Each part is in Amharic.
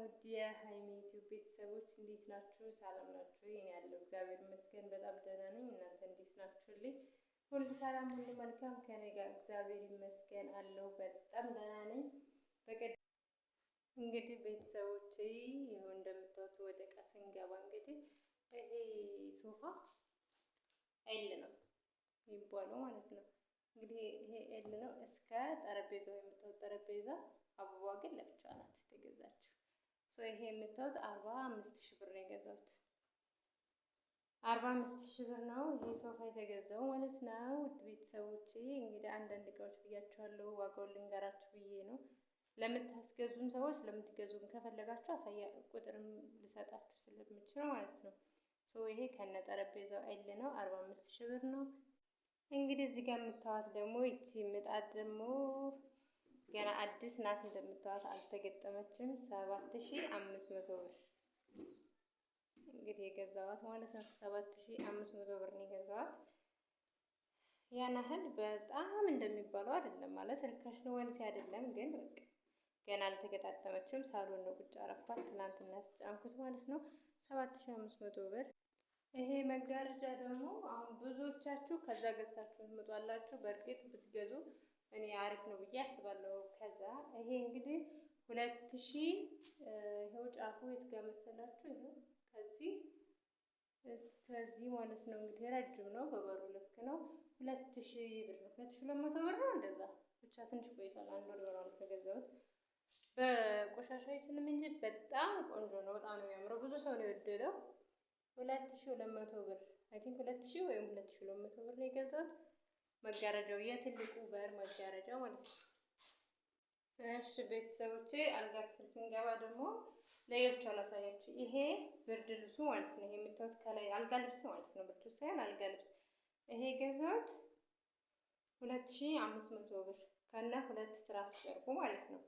ውድ የሀይሚ ዩቲዩብ ቤተሰቦች እንዴት ናችሁ? ሰላም ናችሁ? እኔ ያለው እግዚአብሔር ይመስገን በጣም ደህና ነኝ። እናንተ እንዴት ናችሁልኝ? ሁሉ ሰላም፣ ሁሉ መልካም ከኔ ጋር እግዚአብሔር ይመስገን አለው። በጣም ደህና ነኝ። በቀደም እንግዲህ ቤተሰቦቼ ይኸው እንደምታዩት ወደ ዕቃ ስንገባ እንግዲህ ይሄ ሶፋ L ነው የሚባለው ማለት ነው። እንግዲህ ይሄ L ነው እስከ ጠረጴዛው የምታዩት ጠረጴዛ አበባ ግን ለብቻ ናት የተገዛችው። So ይሄ የምታዩት 45,000 ብር ነው የገዛሁት። 45,000 ብር ነው ይሄ ሶፋ የተገዛው ማለት ነው። ውድ ቤተሰቦቼ እንግዲህ አንዳንድ እቃዎች ብያችኋለሁ፣ ዋጋውን ልንገራችሁ ብዬ ነው። ለምታስገዙም ሰዎች ለምትገዙም ከፈለጋችሁ አሳያ ቁጥርም ልሰጣችሁ ስለምችል ማለት ነው። So ይሄ ከነ ጠረጴዛው L ነው፣ 45,000 ብር ነው። እንግዲህ እዚህ ጋር የምታዩት ደግሞ ይቺ ምጣድ ደግሞ ገና አዲስ ናት እንደምታዩት አልተገጠመችም። 7,500 ብር እንግዲህ የገዛዋት ማለት ነው። 7,500 ብር ነው የገዛዋት። ያን ያህል በጣም እንደሚባለው አይደለም ማለት ርካሽ ነው ማለት አይደለም፣ ግን በቃ ገና አልተገጣጠመችም። ሳሎን ነው ቁጭ አረኳት ትናንትና ያስጫንኩት ማለት ነው። 7,500 ብር። ይሄ መጋረጃ ደግሞ አሁን ብዙዎቻችሁ ከዛ ገዝታችሁ ትመጣላችሁ። በእርግጥ ብትገዙ እኔ አሪፍ ነው ብዬ አስባለሁ። ከዛ ይሄ እንግዲህ 2,000 ይኸው ጫፉ የት ጋር መሰላችሁ? ይኸው ከዚህ እስከዚህ ማለት ነው። እንግዲህ ረጅም ነው፣ በበሩ ልክ ነው። 2,000 ብር ነው፣ 2,200 ብር ነው እንደዛ። ብቻ ትንሽ ቆይቷል፣ አንድ ወር ይሆናል ከገዛሁት። በቆሻሻ አይችልም እንጂ በጣም ቆንጆ ነው። በጣም ነው የሚያምረው። ብዙ ሰው ነው የወደደው። 2,200 ብር I think 2,000 ወይም 2,200 ብር ነው የገዛሁት። መጋረጃው የትልቁ በር መጋረጃው ማለት ነው። እሺ ቤተሰቦቼ አልጋ ክፍል ስንገባ ደግሞ ለየብቻው ላሳያችሁ። ይሄ ብርድ ልብሱ ማለት ነው። ይሄ የምታዩት ከላይ አልጋ ልብስ ማለት ነው። ብርድ ልብስ ሳይሆን አልጋ ልብስ። ይሄ የገዛሁት 2,500 ብር ከነ ሁለት ትራስ ጨርቁ ማለት ነው።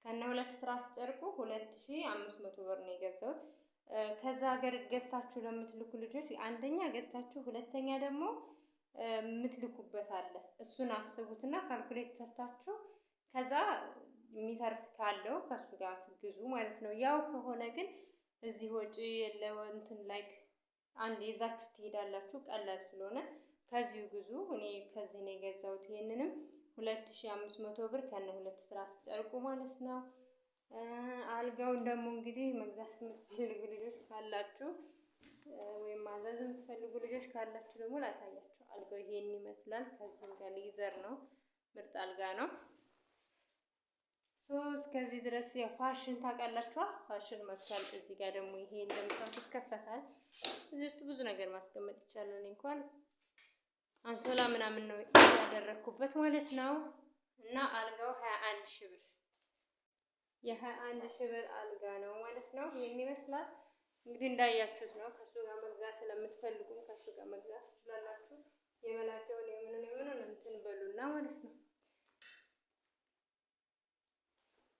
ከነ ሁለት ትራስ ጨርቁ 2,500 ብር ነው የገዛሁት። ከዛ ሀገር ገዝታችሁ ለምትልኩ ልጆች አንደኛ ገዝታችሁ፣ ሁለተኛ ደግሞ የምትልኩበት አለ። እሱን አስቡትና calculate ሰርታችሁ ከዛ የሚተርፍ ካለው ከሱ ጋር ግዙ ማለት ነው። ያው ከሆነ ግን እዚህ ወጪ የለው እንትን like አንድ ይዛችሁ ትሄዳላችሁ። ቀላል ስለሆነ ከዚሁ ግዙ። እኔ ከዚህ ነው የገዛሁት። ይሄንንም 2,500 ብር ከነ ሁለት ትራስ ጨርቁ ማለት ነው። አልጋውን ደግሞ እንግዲህ መግዛት የምትፈልጉ ልጆች ካላችሁ ወይም ማዘዝ የምትፈልጉ ልጆች ካላችሁ ደግሞ ላሳያችሁ። አልጋው ይሄን ይመስላል። ከዚህም ጋር leather ነው፣ ምርጥ አልጋ ነው። So እስከዚህ ድረስ ያው ፋሽን ታውቃላችኋ፣ ፋሽን መጥቷል። እዚህ ጋር ደግሞ ይሄ እንደምታውቁት ይከፈታል። እዚህ ውስጥ ብዙ ነገር ማስቀመጥ ይቻላል። እንኳን አንሶላ ምናምን ነው ያደረኩበት ማለት ነው። እና አልጋው 21,000 ብር የ21,000 ብር አልጋ ነው ማለት ነው። ይሄን ይመስላል እንግዲህ እንዳያችሁት ነው። ከሱ ጋር መግዛት ስለምትፈልጉም ከሱ ጋር መግዛት ትችላላችሁ። የመላኪያውን የምኑን የምኑን እንትን በሉና ማለት ነው።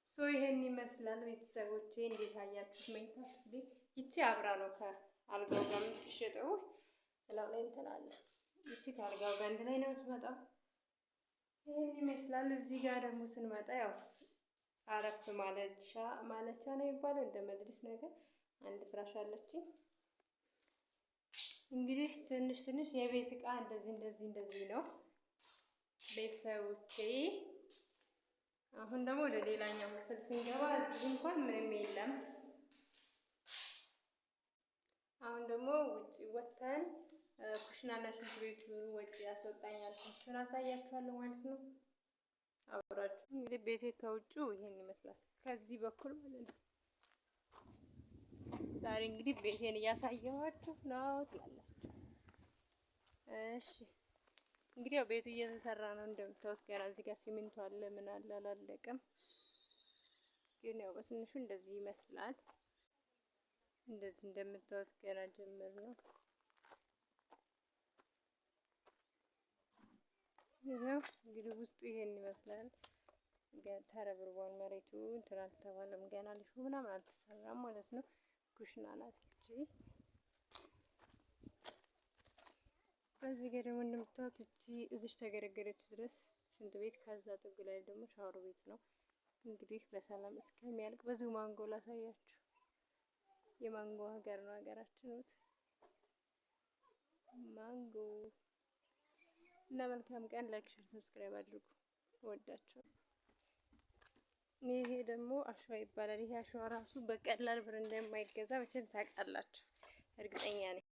So ይሄን ይመስላል ቤተሰቦቼ፣ እንዴት አያችሁት? መኝታ ክፍሌ ይቺ አብራ ነው ከአልጋው ጋር የምትሸጠው። እላው ላይ እንትን አለ። ይቺ ከአልጋው ጋር አንድ ላይ ነው የምትመጣው። ይሄን ይመስላል። እዚህ ጋር ደግሞ ስንመጣ ያው አረፍ ማለቻ ማለቻ ነው የሚባለው እንደ መጅሊስ ነገር አንድ ፍራሽ አለችኝ። እንግዲህ ትንሽ ትንሽ የቤት እቃ እንደዚህ እንደዚህ እንደዚህ ነው ቤተሰቦቼ። አሁን ደግሞ ወደ ሌላኛው ክፍል ስንገባ እዚህ እንኳን ምንም የለም። አሁን ደግሞ ውጪ ወጥተን ኩሽናና ሽንት ቤቱ ወጪ ያስወጣኛል ያልኳችሁን አሳያችኋለሁ ማለት ነው። አብራችሁ እንግዲህ ቤቴ ከውጭው ይሄን ይመስላል፣ ከዚህ በኩል ማለት ነው። ዛሬ እንግዲህ ቤቴን እያሳየኋችሁ ነው ትላላችሁ። እሺ እንግዲህ ያው ቤቱ እየተሰራ ነው እንደምታዩት። ገና እዚህ ጋር ሲሚንቶ አለ ምን አለ አላለቀም፣ ግን ያው በትንሹ እንደዚህ ይመስላል። እንደዚህ እንደምታዩት ገና ጅምር ነው። ይኸው እንግዲህ ውስጡ ይሄን ይመስላል። ተረብርቧል መሬቱ እንትን አልተባለም ገና ሊሾ ምናምን አልተሰራም ማለት ነው። ኩሽና ናት እቺ። በዚህ ጋር ደግሞ እንደምታዩት እቺ እዚች ተገረገረች ድረስ ሽንት ቤት፣ ከዛ ጥግ ላይ ደግሞ ሻወር ቤት ነው። እንግዲህ በሰላም እስከሚያልቅ በዚሁ ማንጎ ላሳያችሁ። የማንጎ ሀገር ነው ሀገራችን ማንጎ እና መልካም ቀን። Like፣ share፣ subscribe አድርጉ። እወዳችኋለሁ። ይሄ ደግሞ አሸዋ ይባላል። ይሄ አሸዋ ራሱ በቀላል ብር እንደማይገዛ መቼም ታውቃላችሁ፣ እርግጠኛ ነኝ።